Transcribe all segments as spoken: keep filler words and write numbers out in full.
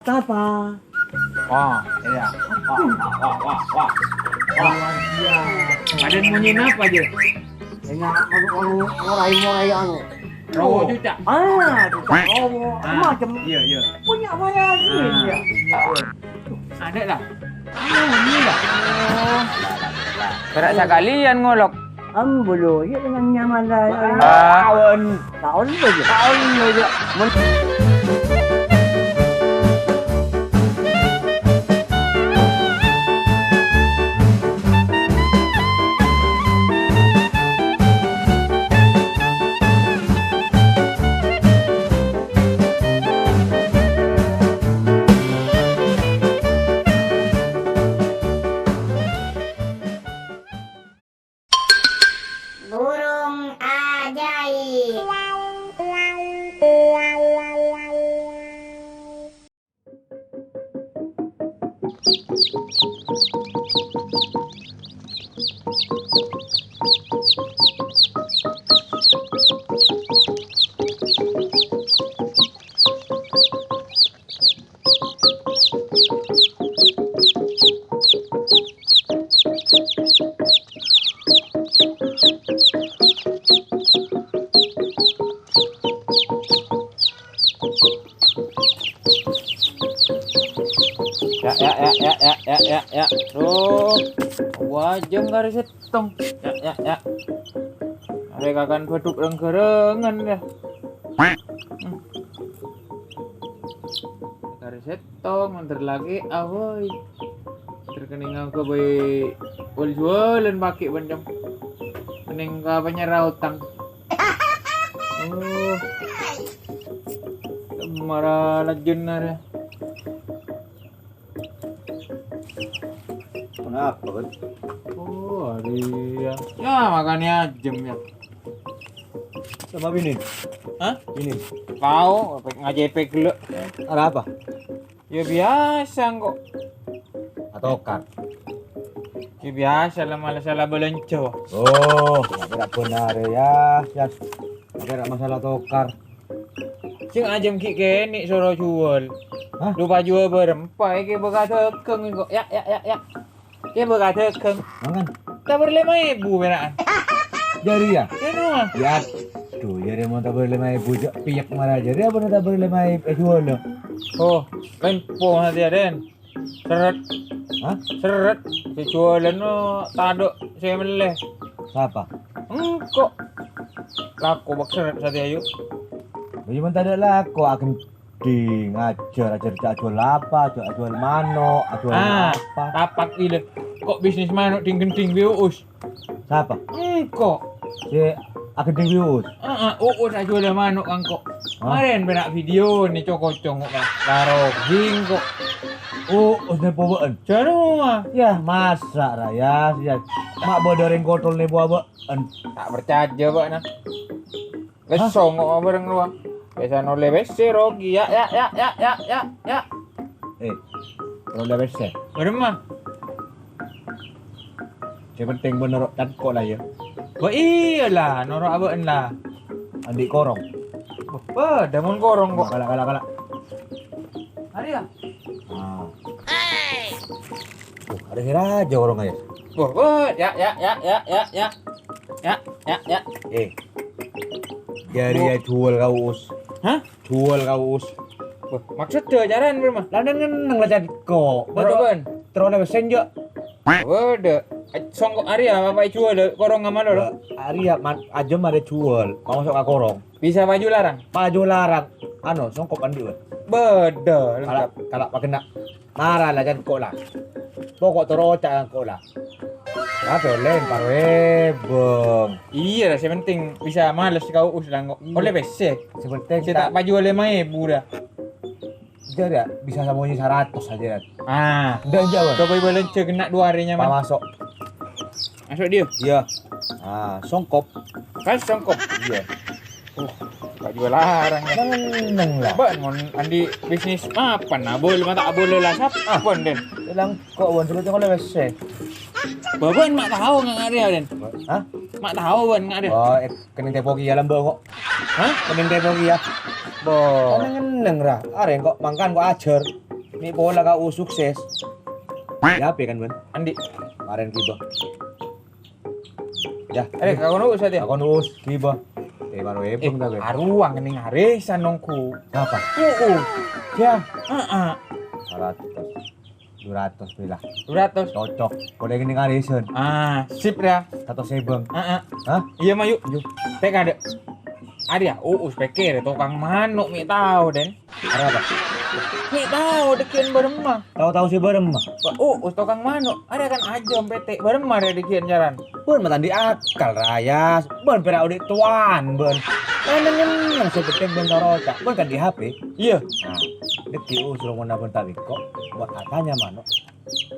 Tapa? Wah, iyâ. Wah, wah, wah, wah, wah. Wah. Luar biasa. Ada bunyi napa, Jul? Enggak, anu, anu, morai-morai, anu. Rowo cucak. Ah, cucak rowo. Ah, macam. Iyâ, iyâ. Punya variasi, ah, iyâ. Ada lah. Ada bunyi lah. Oh. Gerak sekalian ngolok. Ambo lo, iyâ dengan nyaman lah. Ah. Taon. Taon lo, Jul. Taon lo, Jul. Men- Burung ajaib. Ya, ya, ya, ya, ya, ya, ya, ya. Tuh, wajeng kare settong. Ya, ya, ya. Are kakan badhuk reng-gerengan ya. Hmm. Kare settong, mandher lagi, awoi. Terkening aku boy wal jualan pakai bendem. Kening ka penyerah utang. Oh. Mara lajun are. Kenapa, kan? Oh, hari ya. Ya, makanya ajem ya. Sama bini? Hah? Bini? Tahu, ngajepek dulu. Ada apa? Ya biasa kok. Atokar. Ya biasa lah, masalah belanja. Oh, nggak benar ya, ya. Nggak masalah tokar. Sing ajem ki kene soro jual. Hah? Lupa jual berempa iki bakal dagang kok. Ya, ya, ya, ya. Iki bakal dagang. Mangan. Tabur lima ribu perakan. Jari ya? Ya no. Ya, tuh, ya dia mau tabur lima ribu, piyak marah aja. Dia apa tabur lima ribu, eh, jual lo. Oh, lain po hati aden. Seret. Hah? Seret. Sè juwâlân no tadâ' sè mellè. Sapa? Engko'. Lako bâk seret satèya, yu. Bâjâ mon tadâ' lako, aghândhing, ajhâr, ajhâr, ajhâr juwâl apa? Ajhâr, ajhâr mano', ajhâr apa? Ah, tapak ilè. Ko' bisnis mano' dhing-ghendhing bi' Uus. Sapa? Engko'. Sè aghândhing bi' Uus? Heeh, Uus ajuwâlâ mano' ka engko'. Hah? Marèn pèra' video nè co-koco engko', Kak. Karo engko'. Uus nèpo bâ'ân? Jârowa. Yah, masa' ra, yah, yah. Ma' bâdâ rèng kottol nèpo bâ'ân. Ta' parcajâ bâ'na. Hah? Lesso engko' bhâreng rowa. Biasa nolè pèssè rogi. Ya, ya, ya, ya, ya, ya, ya. Eh, nolè pèssè. Bârâmma? Sè penting bân noro' can engko' la, yâ. Bâ iyâ la, noro' abâ'na la. Andi' korong. Bâ, padâ mon korong ko'. Kala', kala', kala'. Arèya. Ah. Tuh, arèya sè rajâ korong, yâ. Bâ, bâ, ya, ya, ya. Ya, ya, ya. Eh. Jârèya juwâl ka Uus. Hah? Juwâl ka Uus. Bâ, maksoddhâ carana, bârâmma? La neng-enneng la can engko'. Bâdâ bân? Terro nèbâ sènjâ'. Bâdâ. Songko' arèya apa èjuwâl, korong amal lo? Bâ, arèya man-, ajâm arèya juwâl. Maso' ka korong. Bisa paju larang? Paju larang. Anu, songko' andi' bân? Bâdâ, kala', lengkap. Kala' paghenna'. Mara la can engko' la. Poko' terro oca' ka engko' la. Apa olè paro ebâng. Iyâ la, sè penting bisa males ka Uus la engko'. Iyâ. Olè pèssè. Sè penting sè ta' ta' paju olè maèbu la. Jârèya bisa samonye saratos aja, Ran. Ah. Ndak, ndak, Wan. Coba bâlânjhâ kènè' duwâ arè nyaman. Maso'. Maso' dia? Iyâ. Ah, songkop. Kan songkop? Iyâ. Uh, Pak jual larang ya. Neng-neng lah. Bân, mon andi' bisnis mapan, abol mata abol la sapa, ah, bân, Den? Bilang kok, Wan, sebetulnya kalau wes, eh. Bân, mak tahu nggak ada, Den? Hah? Mak tahu, Wan, nggak ada. Oh, eh, kena tepo ki ya, lambang kok. Hah? Kena tepo ki ya. Bo. Neng-neng ra. Arè kok mangkan kok ajhâr. Mè' pola ka Uus sukses. Ya, apa kan, Bân? Andi'. Marèn ghibah. Ya. Arè, ka kono Uus, ya? Ka kono Uus, ghibah. Eh, bârâ Eh, ebhung ta, Bân? Arowa ngènèng arèsan nongko. Sapa? Uus. Ya. Heeh. Saratos. Dua ratus, bilâ. Dua ratus. Cocok. Polè ngènèng arèsan. Ah, sip, ya. Satos ebhung. Heeh. Hah? Iyâ, mayu. Yu. Tèka, Dek. Arèya, Uus pèkkèr tokang mano' mè' tao, Den. Arapa? Mè' tao dhâggi'ân bârâmma. Tao-tao sè bârâmma? Wah, Uus tokang mano'. Arèya kan ajâm pètè'. Bârâmma rè dhâggi'ân carana? Bân ma' ta' andi' akal, Rayas. Bân pèra' odi' towan, bân. Kan neng-neng sè penting bân tao roca'. Bân kan di H P. Iyâ. Nah, dhâggi' Uus romona bân ta' bengko. Bân atanya mano'.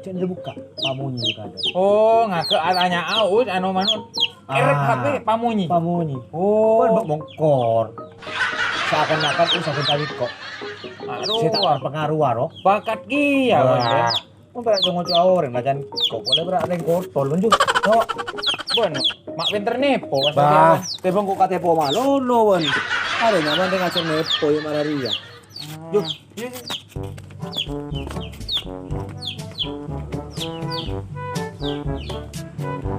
Jhâ' èbukka', pamonyi kadhâng. Oh, ngaghâ' atanya Uus, anu, mano'. Èrep Ah, H P, pamonyi. Pamonyi. Oh. Bân bâ' mongkor. Seakan-akan Uus sabbhân kali kok. Aduh. Sè ta' terpengaruh, aro. Bakat kèya, Wah. Bân, ya. Mon pèra' ngoca' orèng, macan kok polè pèra' rèng kotol, Bân, Ju. Kok. Bân, ma' pènter nepo, Mas. Bah, Bân. Tèbhâng kok katèpo malolo, Bân. Arè nyaman rèng ajhâr nepo, yâ, mararèya. Ah. Ju.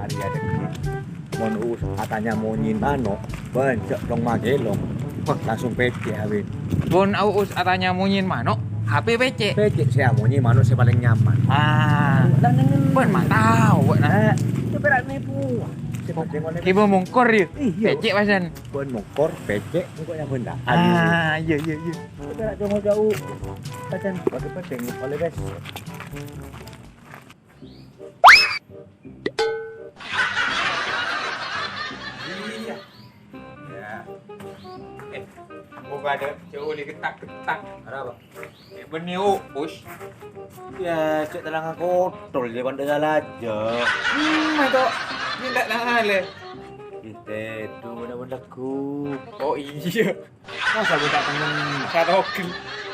Arèya dhâggi'. Mon Uus atanya monyin mano', bân jhâ' long-magelong. Wah, langsung pècè' awèn. Mon Uus atanya monyin mano', H P pècè'. Pècè' sè amonyi mano' sè palèng nyaman. Ah. Lah, neng-, neng-, Bân ma' tao, bân, nah. Eh, itu pèra' nepo. Sè penting oleh Kèbâ mongkor, yâ? Iyâ. Pècè' pasan. Bân mongkor, pècè', engko' nyabân ta'. Ah, iyâ, iyâ, iyâ. Kita nak tunggu jauh. Pacan, pakai penting, oleh guys. Iyâ. Yâ. Eh, engko' bâdâ jauh lè getak-getak. Arapa? Eh, bânnè Uus. Yâ, cè' talanga kotol, yâ, pandâ sala jâ. Hmm, itu. Minta tangan, lè. Ih, tèdung, bâdâ bân lagu. Oh, iyâ. Masa bâdâ tengen? Satogel.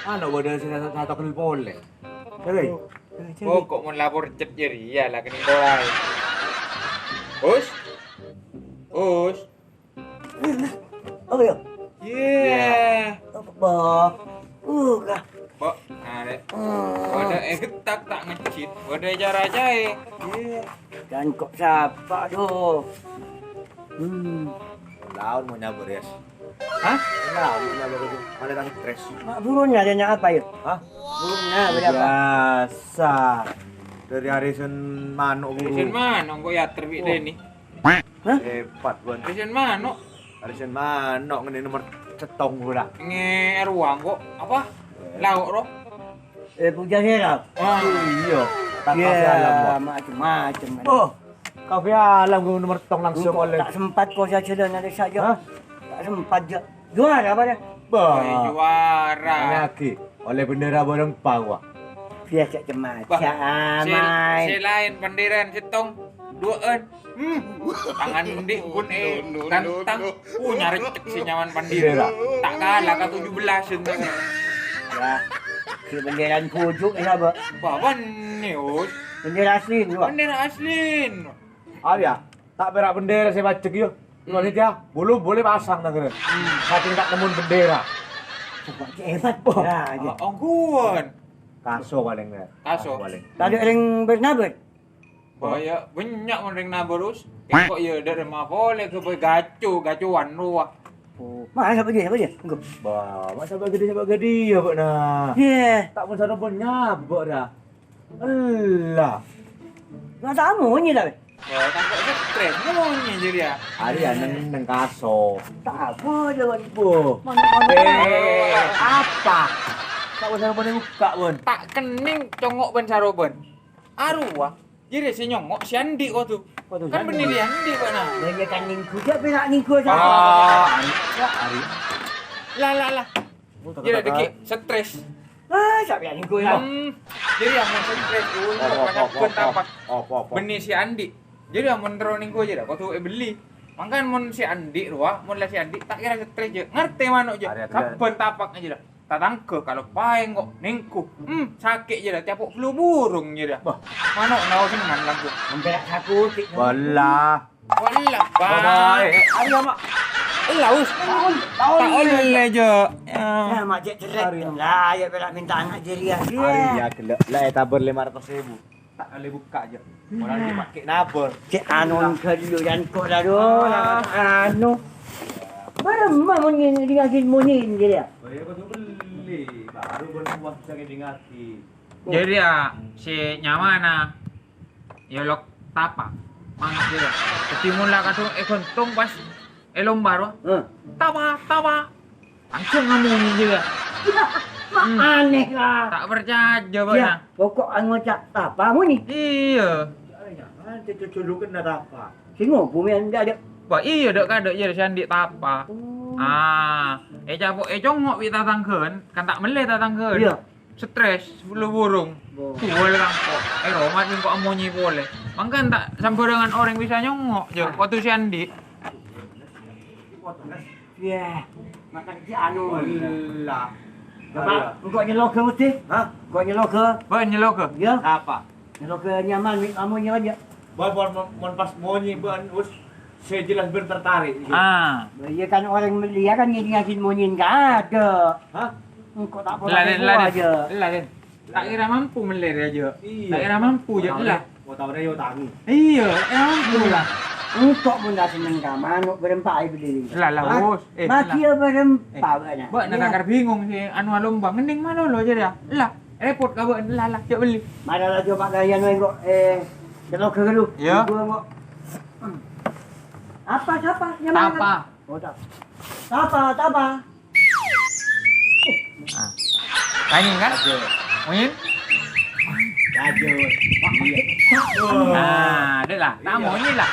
Anu, bâdâ sè sat-, satogel polè. Hei. Pokok mon lapor cet jârèya la kennèng polè. Us. Us. Apa ya? Yè. Apa, Bo? Uh, kah. Bo, arè. Hmm. Bâdâ è getak ta' ngejjit. Bâdâ è cara jârèya. Yè. Dan kok sapa, duh? Hmm. Laon mau nyabar, Yas. Hah? Nah, udah baru tuh. Ada yang stres. Mak, burungnya ada yang apa, ya? Hah? Burungnya ada apa? Biasa. Dari arisan manuk, buru. Arisan manuk, kok ya, terbi-, Oh. Deni. Hah? Hebat, Bun. Arisan manuk. Arisan manuk, ini nomor cetong, pula. Nge-, ruang, kok. Apa? Eh. Lauk, roh? Eh, puja sera. Ah. Iya. Tak kasih alam, Bun. Macem-macem. Oh. Kafe alam gue nomor tong langsung Engko' oleh. Tak sempat kau saja dah, nanti saja. Hah? Tak sempat, ja. Juara apa dah? Bah. Woi, juara. Lagi. Oleh bendera berempa gua. Biasa cemas. Bah, ya, se-, mai. Selain bendera settong, duaan. Hmm. Tangan di pun, eh, No, no, no, ganteng. No, no. Uh, nyarecek si nyaman bendera. Bendera. Tak kalah ke tujuh belas itu. Ya. Si benderan pucuk ya, Pak. Wah, bener, Us. Bendera asli, Pak. Bendera asli. Ah, ya. Tak perak bendera saya pajak, ya. Hmm. Kalau dia, belum boleh pasang, negara. Hmm. Saking tak nemun bendera. Coba hebat. Wah, ya, ya. Ongguan. Kaso paling, ya. Kaso. Kaso paling. Tadi ring Bernabe. Bahaya, banyak mon ring Nabe, Us. Kok ya, dari ma pole ke boy gaco, gacoan rowa. Oh, masa apa dia, apa dia? Enggak. Bah, masa apa gede, apa gede ya, Pak, nah? Iya. Tak pun sana pun nyabok dah. Elah. Nggak tahu, ini dah. Wah, tak kok stres, monyè jadi ya. Hari ya, neng, neng kaso. Tak apa aja, Pak. Boh. Mana, mana? Eh, apa? Tak pun sana pun buka, Bun. Tak kening congok ben saro, Bun. Arowa, jârèya sè nyongngo' sè andi' kodhu. Kodhu kan sè andi'. Bânnè sè andi', Pak, nah. Lah, iyâ kan nèngghu, jâ' pèra' nèngghu, Pak. Ah, ari, ya, ari. Lah, lah, lah. Oh, jârèya dâgghi' stres. Ah, sapa yang nèngghu, ya? Hmm, jârèya mon stres, oh, apa, apa, apa, apa. Bânnè sè andi'. Jârèya mon terro nèngghu jârèya, kodhu èbelli. Mangkana mon sè andi' rowa, mon la sè andi', ta' kèra stres, jâ. Ngartè mano', jâ. Ari, ari. Sabbhân tapakna, jâ. Tatangghâ kalopaèn kok nèngghu. Hmm, sakè' jârèya, capo' bulu burung jârèya. Bah. Mano' nao sennang langsung. Hampir aku tik. Walah. Walah, Pak. Bye-bye. Ayo, Mak. Ella, Us. Ta' ollè, Jo. Ya. Ya, ma' cè' cerrè'. Lah, ya, pèra' mènta ana' jârèya. Arèya ghellâ'. Lah, ètabâr lèma ratos èbu. Ta' ollè bukka', Jo. Ora dipakè nabâr. Cè' anu ghâllu, yan kok, aduh. Anu. Bârâmma mon ngèn-, ngèn-, ngèn-, mon ngèn-, jârèya? Oh, ya, kodhu mellè. Baru bân puas bisa ngèdingngaghi. Jârèya, sè nyamana. Ya, lok tapa. Mangkat dia. Dhâddhi mon la kadhung èghântong pas è lomba, rowa. Heh. Tapa, tapa. Langsung ngamonyi dia. Ma' Hmm. aneh, lah. Ta' parcajâ, Ya, bâ'na. pokok ngoca' tapa monyi. Iyâ. Jangan cocok-cocokan tapa. Sè ngopo mè' enggak ada. Wah, iyâ, dâ' kadâ' jârèya sè andi' tapa. Oh. Ah, ècapo' ècongngo' bi' tatangghâ'ân, kan ta' mellè tatangghâ'ân. Iyâ. Stres, buru-buru. Bo. Tuwâ la engko'. È roma engko' amonyi polè. Mangkana ta' sambhârângan orèng bisa nyongngo', Jo. Kodhu sè andi'. Yâ, makan si anu. Wallah. Coba, engko' nyèlogâ, Budi. Hah? Engko' nyèlogâ. Bân nyèlogâ. Yâ. Apa? Nyèlogâ nyaman, mi-, amonyi aja. Bân, bân, mon, mon pas monyi, bân, us, sè jelas bân tertarik, gitu. Ah. Lah, iyâ kan orèng mellèya kan ngèdingngaghi monyèn kadâ'. Hah? Engko' ta' pola Laden, buru laden. Aja. Laden. Ta' kèra mampu mellè rèya, Jo. Iyâ. Ta' kèra mampu, Jo. Lah. Mau tahu deh, yo tangi. Iyâ, ta' kèra mampu, lah. Engko' mon ta' senneng ka mano' bârâmpa aè bellè. Lah, lah, Ma-, Us. Eh, lah. Bârâmpa, Eh, bâ'na. Bâ'na Iyâ. takar bingung sè anu alomba. Ngendhing malolo jârèya. Lah, repot ka bâ'na. Lah, lah, jhâ' bellè. Mara la coba kalian wae kok, eh, celok dulu. Iyâ. Gua kok. Apa, siapa? Yang mana? Tapa. Oh, tak. Tapa, tapa. Ah. Tanyèng, kan? Aduh. Monyèn? Aduh. Iya. Nah, dek lah. Tak Iya. monyèn lah.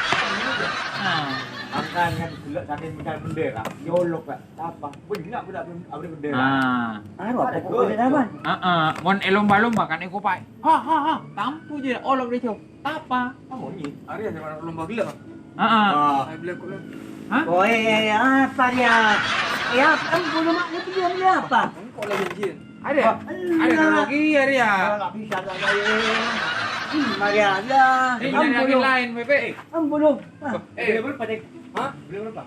Nah. Makan kan gula saking bendera. Nyolok, Pak. Apa? Banyak budak abri bendera. Nah. Anu, apa Ada pokoknya gol. apa? Heeh. Mon è lomba-lomba kan iku, Pak. Ha, ha, ha. Tampu je olok deh, Cok. Tapa? Apa monyèn? Arèya sè lomba gila, Pak. Heeh. Ah. Ayo, beli aku, lah. Hah? Oh, eh, eh, apa dia? Ya, ampun, Mak, itu dia beli apa? Engko' lagi, Jin. Ada? Oh, Ada iya. Karaoke, ada ya? Oh, nggak bisa, nggak ada, ya. Hmm, Maria, ya. Ini Ampun, dari Mak. lain, Bebek. Ampun, Mak. Ah. Eh, beli berapa, Dek? Hah? Beli berapa?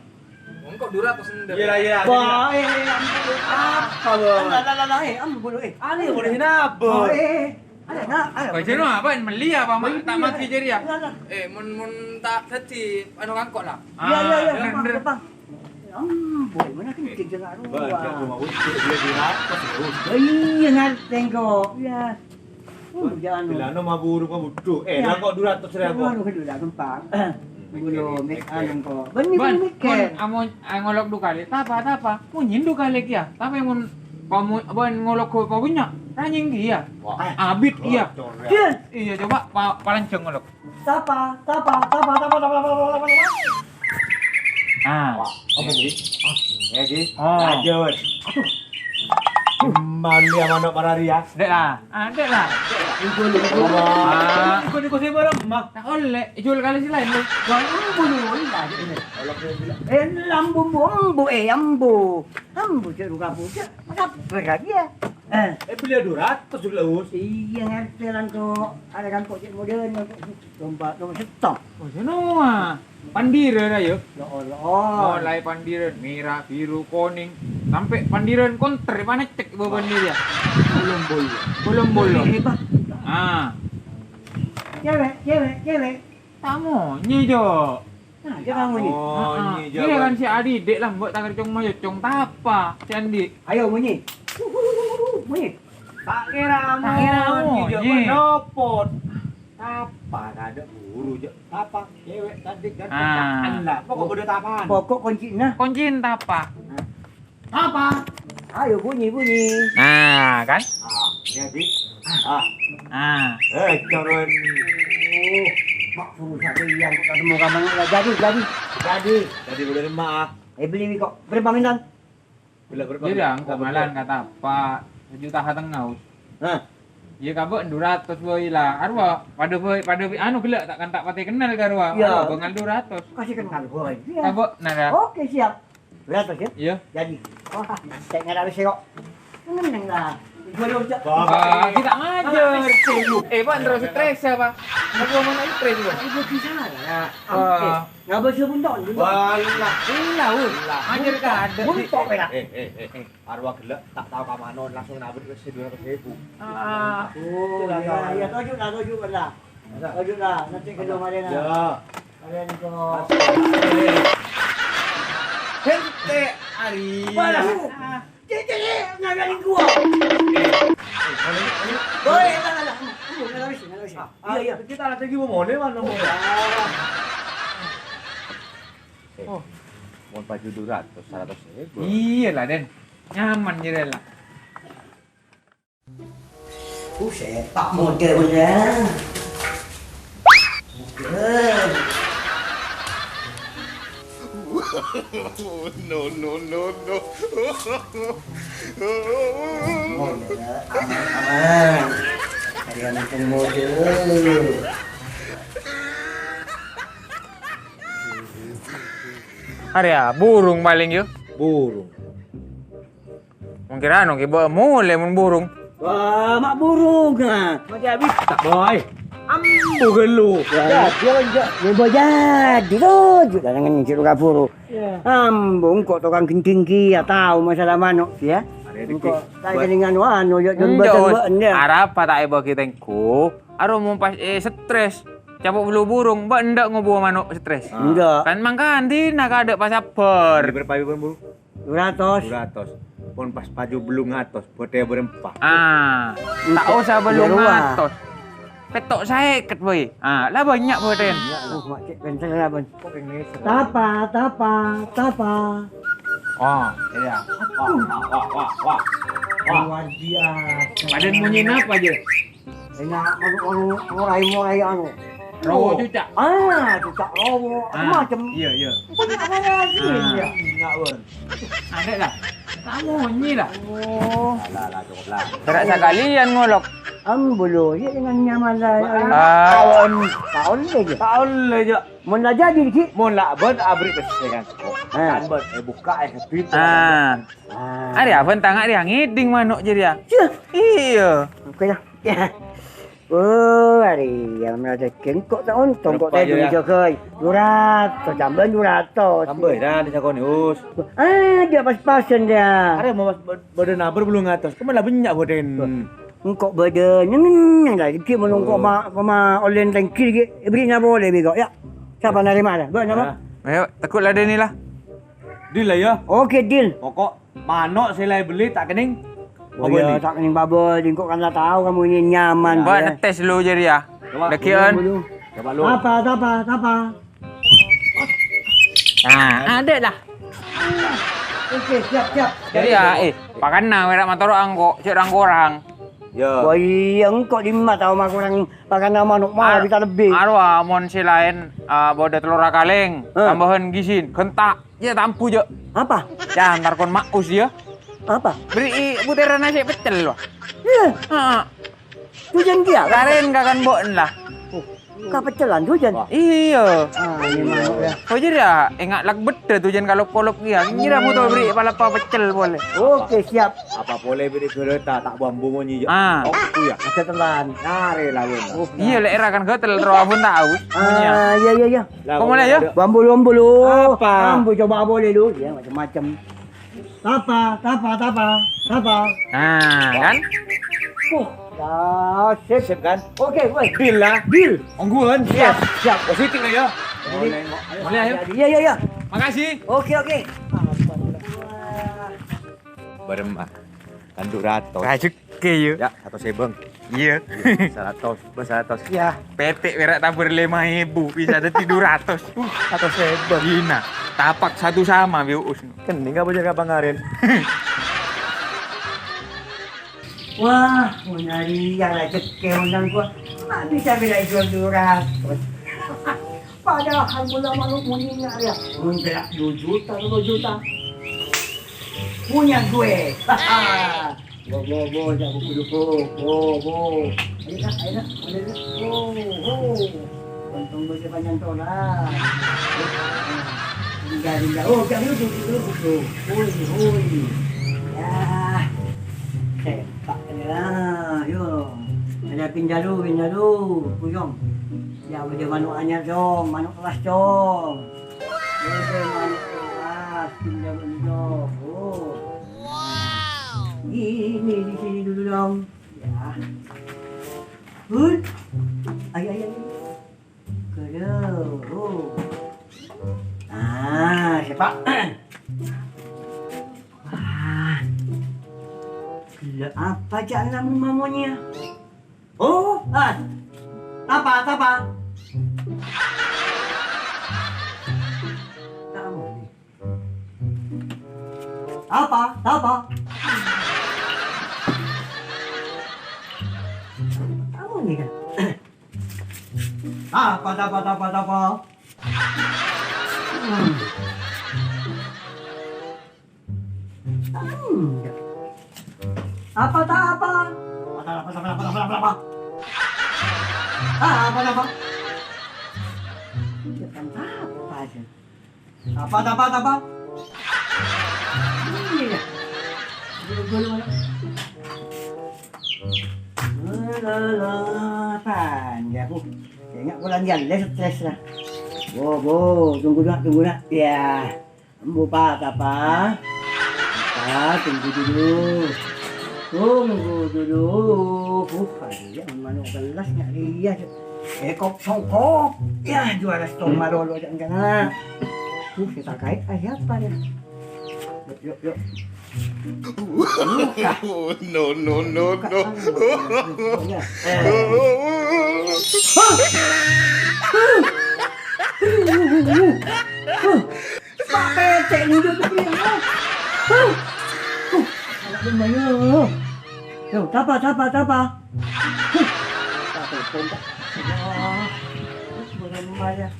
Engko' dua ratus sendal. Iya, iya. Wah, eh, ampun. Apa, Bang? Lah, lah, lah, lah, eh, ampun, eh. Ani, boleh nabung. Oh, eh, eh. Ada, nak, ada. Kok jenuh apa? Meli apa, Mak? Iya, Tak iya. mati jadi ya? Lah, lah. Eh, mun, mun tak jadi, anu, ngangkok lah. Iya, iya, iya, Ah, gampang, bener. gampang. Ampun, mana kencing jangan Banyak rupa. cuma untuk beli dua ratus, ya, Us. Iya, ngerti kok. Iya. Oh, jangan. Bilano maburu, mabudhu. Eh, Ya. lah kok dua ratus ribu? Anu, anu, anu, gampang. Hmm, Belum, mikir, mik-, mikir. anu, kok. Bener, Bon, bener, mikir. Bon, amon, ah, ngolok dua kali. Tapa, tapa? Monyèn dua kali kia. Tapi mon pamu-, bon ngolok ko pabunya, ranying kia. Wah. Abit iya. Bocor, ya. Iya. Iya, coba pa-, palanjang ngolok. Tapa, tapa, tapa. Ah. Wah, apa, Ji? Ah, ya, Ji. Ah. Aja, wes. Aduh. Mali ama nok parari ya. Dek lah. Ah, dek lah. Iku, iku. Ah. Iku, iku sih bareng, Mak. Tak oleh. Jual kali sih lain, lu. Wah, iku, iku, iku. Eh, lambu, bu, ambu, eh, ambu. Ambu, cek, ruka, bu, cek. Sabar aja. Eh. Eh, beli dua ratus dulu, Us. Iya, ngerti lah, kok. Ada kan kok cek modern, kok. Domba, nomor setok. Oh, seno, ah. Pandiran ayo. Ya Allah. Mulai pandiran merah, biru, kuning, sampai pandiran konter, mana cek bawa pandiran. Belum boleh. Belum boleh. Hebat. Ah. Cewek, cewek, cewek. Tamu, nyi, Jo. Nah, dia tamu ni. Oh, Ah, ah. nyi, Iya Jo. kan si Adi, dek lah, buat tak kercong mau cong tapa, si Andi. Ayo, munyi. Munyi. Tak kira Tak kira mau, mau, nyi, Jo, nyi. Nopot. Tapa, kada buru, Jo. Tapa, cewek cantik dan Ah. Lah. Pokok udah tapaan. Pokok kuncinya. Kuncinya tapa. Tapa. Ayo, bunyi, bunyi. Nah, kan? Ah, jadi. Ah. Ah. Eh, coron. Oh, mak suruh satu yang ketemu kamu. Ya, jadi, jadi. Jadi. Jadi, boleh mak. Eh, beli kok. Berapa minta? Beli berapa? Bilang, kok malan kata apa? Sejuta setengah, Us. Hah? Iya, kabek dua ratus, boy, lah. Arwah, pada, boy, pada, anu, gila, tak kan tak pati kenal, karo, Iya. Arwah, bengal dua ratus. Kasih kenal, boy. Iya. Kabek, nah, dah. Oke, siap. Dua ratus, ya? Iya. Jadi. Wah, saya nggak ada kok. Seneng lah. Gua lo, Cak. Wah, kita ngajar. Eh, Pak, terus stres ya, Pak? Apa mana stres, Pak? Ibu di sana. Ah. Ngapa sih bunton? Walah. Iya, Ul. Lah, ajar bunton. Bunton, Pak. Eh, eh, eh, eh. Arwah gelek, tak tahu ka mano, langsung nabrak ke situ, nabrak ke ibu. Ah. Oh, iya, iya, tuju lah, tuju lah. Masa? Tuju lah, nanti ke rumah dia, nah. Ya. Kalian itu. Hente, Ari. Walah. Cek, cek, cek, ngagalin gua. Boy, enggak, enggak, enggak. Enggak, enggak bisa, enggak bisa. Ah, iya, iya. Kita lagi mau mulai, mana mau? Ah. Eh, oh. Mau baju dua ratus, seratus ribu. Iya lah, Den. Nyaman jadi lah. Buset, Pak, mode bener. Mode. No, no, no, no. Mode, aman, aman. Kalian itu mode. Arèya, burung palèng, yo. Burung. Mon kèra anu, kè bâ' molè mon burung. Wah, ma' burung, ah. Ma' jâ' bisa, Boy. Ambu ghâllu. Jadi, apa, Jok? Ya, Boy, jadi, tuh. Jok, jangan ngisi lu kaburu. Iya. Ambu, engko' tokang gendhing kèya, tao masalah mano', ya. Engko', ta' kènèng anu, anu, Jok, Jok, enjâ', bâdân, Us. Bâ'en, ya. Arapa ta' èbâgi tèngghu? Aro mon pas, eh, stres. Capo' bulu burung, bâ' endâ' ngobuwâ mano' stres. Ah. Enggak. Kan mangkana dina kadâ' pasabbhâr. Bârâmpa, bârâmpa, Bu? Dua ratus. Dua ratus. Pon pas paju bâllung atos, bâtèya bârâmpa. Ah, ta' osa bâllung atos. Pètto' sèket, Boy. Ah, la bânnya' bâtèn. Oh, mak cè' pènter la, Bân. Tapa, tapa, tapa. Oh, iya. Wah, wah, wah, wah, wah. Wah. Luar biasa. Padahal monyèna apa aja? Enggak, anu, anu, morai-morai, anu. Rowo cuca'. Ah, cuca' rowo, macem-macem. Iya, iya. Apa ya sih? Ah. Iya. Enggak, Bun. Ada lah. Kamu nyi lah. Oh. Lah, lah, cukup lah. Gerak sekalian ngolok. Ambo lo, iya dengan nyaman lah. Ah. Taon. Taon aja. Taon aja. Mon la jadi, Ki. Mon la bân abri pèssè kan. Ah. Kan bân, eh, buka, eh, duit. Ah. Ah. Arèya bân tanga arèya ngèdhing mano' jârèya. Yah. Iya. Oke, ya. Oh, arèya merasa kok ta' ontong kok ta' dijâgâi. Dua ratus, tambâi dua ratus. Tambâi, dan disakonè, Us. Ah, dia pas-pasan dia. Arèya mau pas bâ-, bâdâ nabâr bâllung atos. Kemana bânnya' bâdâna? Engko' bâdâ neng-neng la, ghi' mon engko' ma-, ma-, ollèna tèngghi ghi' èbèrri'na polè bi' ko', ya. Sapa narèma la? Bâ' napa? Ayo, teggu' ladeni la. Deal la, ya. Oke, deal. Pokok mano' sè la èbelli ta' kènèng pabâli. Oh, iya, ta' kènèng pabâli. Engko' kan la tao kamu ini nyaman, ya. Bâ' ngetes lu jârèya. Coba. Dâgghi'ân. Coba lu. Tapa, tapa, tapa. Nah, ada lah. Oke, siap, siap. Jadi ya, eh, pakanna wèra' matoro'an ko', cè' rang-korang. Ya. Wah, iya, engko' dimma tao makorang pakanna mano' mah bisa lebbi. Arowa, mon sè laèn, ah, bâdâ telor kalèng, tambâhân gisin, ghânta', ya tambu, Jâ'. Apa? Ya, entar kon maus, ya. Apa? Bèrri'i butèran nasè' peccel, wah. Iya. Heeh. Dujan kèya? Karèn kakan bâ'en la. Oh, kapeccelan dujan? Wah. Iyâ. Ah, ini mano' ya. Oh, jârèya, enga' lak beddhâ dujan kalop-kolop kèya. Ngira muto bèrri' palappa peccel polè. Oke, siap. Apa polè bèrri' ghârâta, ta' bambu monyi, Jâ'. Ah. Oh, itu ya. Ada telan. Narè lawan. Oh, iyâ, lè' èra kan ghâtel, terro abun ta' aus. Ah, iyâ, iyâ, iyâ. Lah, kok mulai, ya? Bambu, bambu, lu. Apa? Bambu, coba boleh, lu. Ya, macam-macam. Tapa, tapa, tapa, tapa. Nah, kan? Oh, ya, sip. Sip, kan? Oke, wes. Deal, lah. Deal. Ongghuwân. Siap, siap. Positif, ya. Jadi, mulai, ayo. Iya, iya, iya. Makasih. Oke, oke. Bareng, Pak. Kan dua ratus. Rajuk. Oke, yuk. Ya, seratus ribu. Iya. Iya, seratus, Bos, seratus. Iya. Pètè' pèra' tabur lèma èbu, bisa dhâddhi dua ratus. Uh, seratus ribu. Gina, tapak satu sama, Bi Uus. Kènèng apa jârèya pangaren? Wah, mon arèya rajhekkè onang gua. Ma' bisa pèra' jual dua ratus. Padahal mula mano' monèngnga' rèya, mon pèra' dua juta, dua juta. Punya gue. Bo, bo, bo, jâ' buku-buku. Bo, bo. Ayo, nak, ayo, nak. Ayo, nak. Bo, bo. Untung gue sepanjang tola. Tinggal, tinggal. Oh, jâ' dulu, dulu, dulu. Hui, hui. Ya. Sepak, ya. Yo. Ada pinjalu, pinjalu, Buyong. Ya, bâdâ mano' anyar, Cong. Mano' kellas, Cong. Bâdâ mano' kellas, pinjalu, Cong. Oh. Ini di sini dulu, dong. Ya. Hut. Ayo, ayo, ayo. Kedua. Ah, siapa? Ah. Gila apa ca'na mamonyèya? Oh, ah. Tapa, tapa. Kamu nih. Tapa, tapa. Kamu nih kan. Tapa, tapa, tapa, tapa. Hmm. Tapa, tapa. Tapa, tapa, tapa, tapa, tapa. Tapa, tapa. Iya, kan tapa aja. Tapa, tapa, tapa. Iya. Gulu-gulu mana? Lho, lho, lho, apaan ya, Bu? Kèngèng polana ghellâ' stres lah. Bu, Bu, tunggu dulu, tunggu dulu. Ya. Embu, Pa, Tapa. Pa, tunggu dulu. Tunggu dulu. Uh, ayo, mano' kellas nyak dia. Eh, kok songkok. Ya, juara setong malolo jang kena. Uh, kita kait, ah, siapa ya? Yuk, yuk, yuk. No, no, no, no. Pak Pete nunjuk ke sini. Anak lumayan. Yo, tapa, tapa, tapa. Pak Pete, Pak. Ya, lumayan.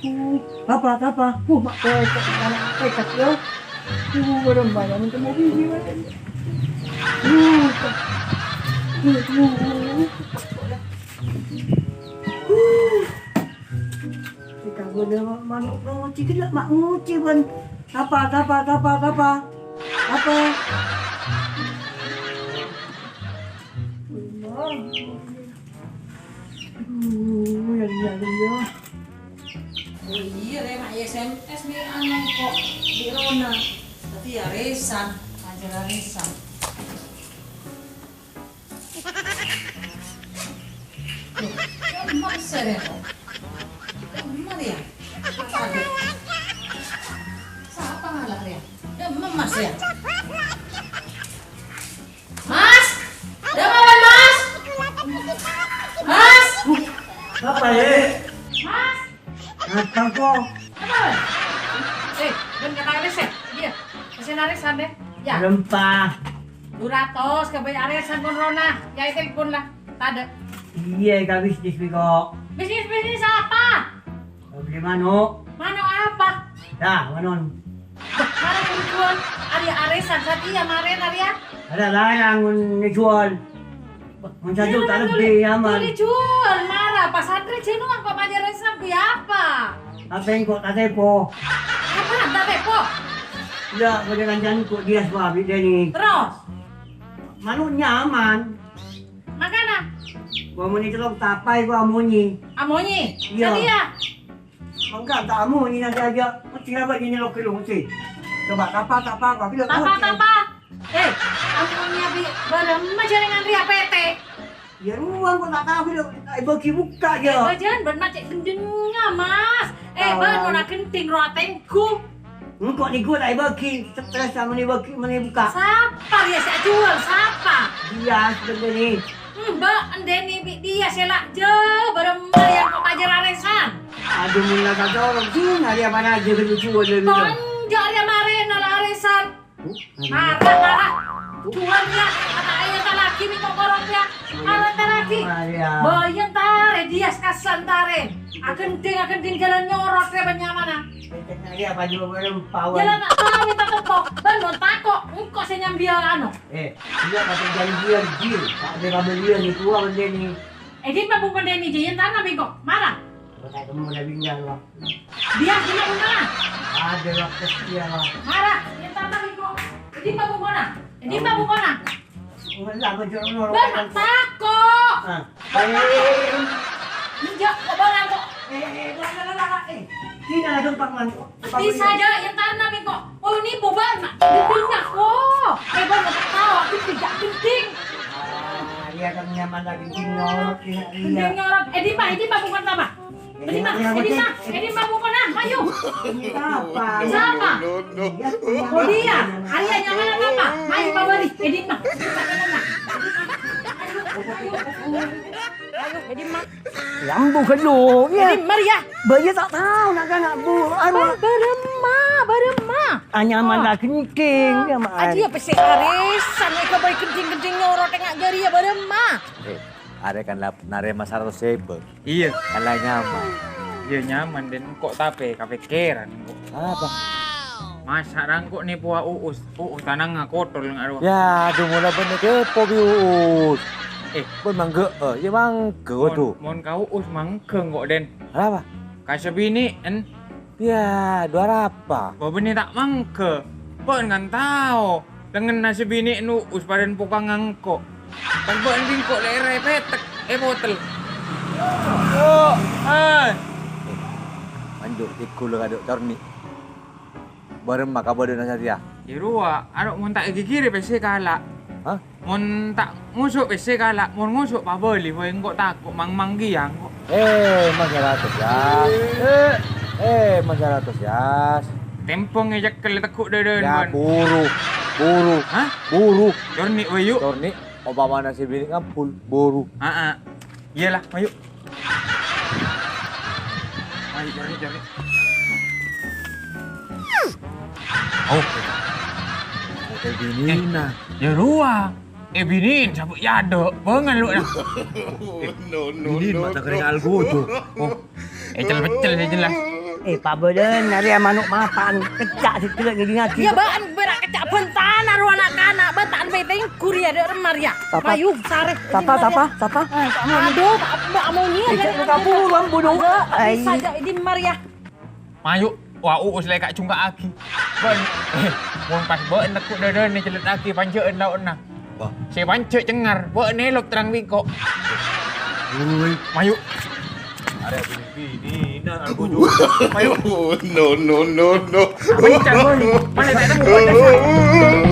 Uh, tapa, tapa. Uh, Pak Pete, anak Pete, yo. Uh, belum banyak untuk mobil jiwa. Uh, uh, uh, uh. Ika boleh mano' ngoci gella' ma' ngoci, ban. Tapa, tapa, tapa, tapa. Tapa? Aduh, ya, ya, ya. Oh iyâ, rè, ma' S M S bi' anu kok, bi' Rona. Tapi arèsan, ajâr arèsan. Loh, kok emas ya, rè? Kok emas ya? Sapa ngala', rè? Kok emas ya? Mas! Dâ' mawon, Mas! Mas! Apa, è? Mas! Apa, kok? Apa? Eh, bân kata arèsan, iyâ. Pèssèna arèsan, dâ. Iyâ. Rempah. Du ratos, kabây arèsan pon Rona. Yâ, telpon lah. Tadâ'. Iyâ, ka bisnis, bi' kok. Bisnis, bisnis apa? Bâli mano'. Mano' apa? Dah, mano'. Bâh, mara buru juwâl. Arèya arèsan satèya marèna rèya. Ada larang mon èjuwâl. Bâh, mon sajuta lebbi, aman. Boleh juwâl, mara. Pas antre jânuwân kok majâr arèsan bi' apa? Tapè engko' ta' tèpo. Apaan ta' tèpo? Iyâ, bâdâ kancana engko' Dias, Pak, bi' Deni. Terros? Mano' nyaman. Mangkana? Gua monyè cellong tapaè gua amonyè. Amonyè? Iyâ. Satèya? Mangka ta' amonyè nanti aja. Mesti apa ini lo kilo mesti. Coba tapa, tapa, apa bilo. Tapa, tapa. Eh, amonyè bi' bârâmma jhârèngan rèya pètè. Ya ruwang kok ta' tao bilo. Èbâgi bukka' ya. Eh, bâjâna bân ma' cè' gendhengnga, Mas. Eh, bân mon agenting ro atènggu. Engko' nèko ta' èbâgi, stres samone èbâgi, mone buka. Sapa rèya sè ajuwâl? Sapa? Dias, Bendeni. Hmm, Mbak, Endeni bi' Dias sè la jâ, bârâmma rèya kok majâr arèsan. Aduh, mon la kacolok, sing arèya panajâ kènè' juwâl lè. Tonjok rèya marèna la arèsan. Huh? Marah, marah. Juwâl rèya, kata ayo ta' lagi mi' kok korong rèya. Arèn ta' lagi. Arèya. Bâjâna tarè, Dias kasan tarè. Agendhing, agendhing jhâlân nyorot rèya bân nyamana. Iya, Pak, juga belum pawon. Jhâlân ta' tao minta teppo', bân mon tako', engko' sè nyambiyâ anu. Eh, iya, kata janjian, deal. Tak ada kabelian itu, apa dia ni? Eh, di' mabung Bendeni, jhâ' èntar na bengko. Mara. Kok tak ketemu Nabi Nyan, Bang. Dia di' mabung na? Ada waktu dia, Bang. Mara, èntar na bengko. Eh, di' mabung na? Eh, di' mabung na? Enggak, aku cuma mau. Bân tako'. Iyâ, kok barang kok. Eh, eh, eh, la, la, la, la, eh. Sini ada Pak Man. Bisa aja yang karena bengkok. Oh, ini bubar, Mak. Gendingnya. Oh, hebat, Mak. Tahu, aku tidak gending. Ah, iya kan nyaman lagi gending nyorok, ya, iya. Gending nyorok. Eh, di mana? Di mana bukan apa? Edi mah, Edi mah, Edi mah bukan ah, mayu. Sapa? Sapa? Oh dia, Arya nyaman apa? Mayu pabali, Edi mah. Ayo, Edi mah. Lambu kedua, ya. Edi mah ya. Baya tak tahu nak kan nak bu. Anu. Baremma, baremma. Anyaman lagi gending, ya, Mak. Aji apa sih arisan, eka baik gending-gending nyorot tengah jari ya, baremma. Eh, are kan la narema saratos èbu. Iyâ. Kan la nyaman. Iyâ, nyaman, Den. Kok tapè kapèkkèran, kok. Apa? Masa' ra engko' nèpowa Uus? Uus tanangnga kotor nga' rowa. Ya, aduh, mola bânnè kepo bi' Uus. Eh. Bân mangghâ, eh, ya mangghâ, mon, waduh. Mon ka Uus mangghâ engko', Den. Arapa? Ka sabinè'en. Ya, dua arapa? Bâ bânnè ta' mangghâ. Bâ'en kan tao. Lengngenna sabinè'en Uus padâna pokangnga engko'. Kan bâ'en bi' engko' lè' èra èpètèk, èpotel. Yo, eh. Eh, manjhur tèghul kado' corni'. Bârâmma kabâdâ'ânna satèya? Yâ rowa, aro' mon ta' èghighiri pèssè kala'. Hah? Mon ta' ngoso' pèssè kala', mon ngoso' pabâli, wè engko' tako' mang-mang kèya engko'. Eh, Mas Saratos, Yas. Eh, eh, Mas Saratos, Yas. Tèmbhâng ècèkkel tèghu' dâdâna, ya, bân. Buru. Buru. Hah? Buru. Corni', wè, yu'. Corni', opamana sè binè' ngampul, buru. Aa. Iyâlah, mayu. Mayu, corni', corni'. Oh. Oke, binèna. Eh, yâ rowa. Eh, binèn, sabâ' yâ, dâ'. Bângal lu, nah. No, no, binèn, no, mata no. Kering algojo. Oh, eh, cel-pecel sè jelas. Eh, pabâdâ'ân, arèya mano' mapan. Kecca' sè cellèk ngèdingngaghi. Yâ, bâ'en, bârâ' kecca' bhântana rowa na'-kana'. Bâta'an bâi tèngghur yâ, dâ' remmar yâ. Sapa? Mayu, sarè. Sapa, sapa, sapa? Eh, aduh, Mbak Amoni. Eh, cek lu kabur, Bang, bodoh. Aduh, ai. Bisa aja, Edi Mar yâ. Mayu, wa, Uus lè' ka' jungka'aghi. Bân, eh, mon pas bâ'en tèghu' dâdâna cellèttaghi panjhâ'ân lao'na. Wah. Sè panjhâ' cengngar, bâ'en èlop terrang bingko'. Woi. Mayu. Arèya binè-binèna, aku juga. Mayu. No, no, no, no. Apa ini, Cak, boy? Mana tak temu, mana, Cak?